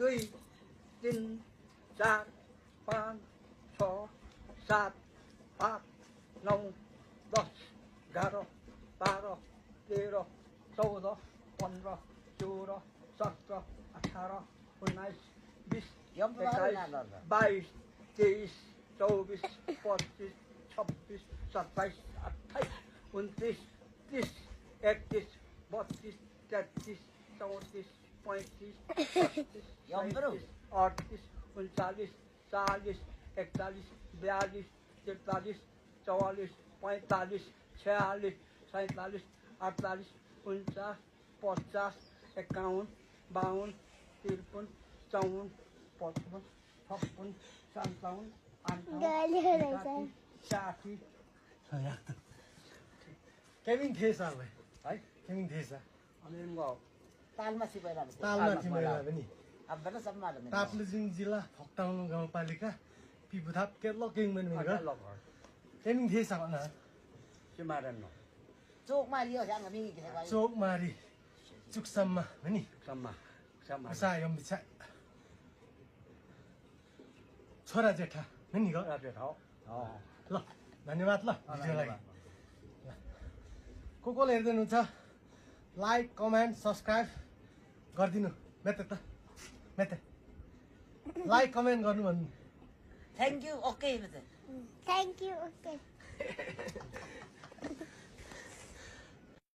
2 3 4 5 6 7 8 9 10 11 12 13 14 15 16 17 18 19 20 21 22 23 24 25 26 27 28 29 30 31 32 33 34 35 36 37 38 39 40 41 42 43 44 45 46 47 48 49 50 51 52 53 54 55 56 57 58 60 केमिङ थिएछ अब है केमिङ थिएछ अनि म तालमा सिपाइला तालमा थिमेला पनि अब बेला सम्म ताप्लेजुङ जिल्ला फक्टाउन गाउँपालिका पिपुथाप केर्लो केङमेन केमिङ थिएछ भन सिमारन चोकमा लियो सँग मिगी के चोकमारी चुकसम्म हो नि सम्मा उसा यम बिछा छोरा जेठा हो नि ग ल धन्यवाद ल भिडियोलाई कोले हेर्दै हुनुहुन्छ लाइक कमेन्ट सब्सक्राइब गरिदिनु मेते त मेते लाइक कमेन्ट गर्नु भन्नु thank you okay Thank you. Okay.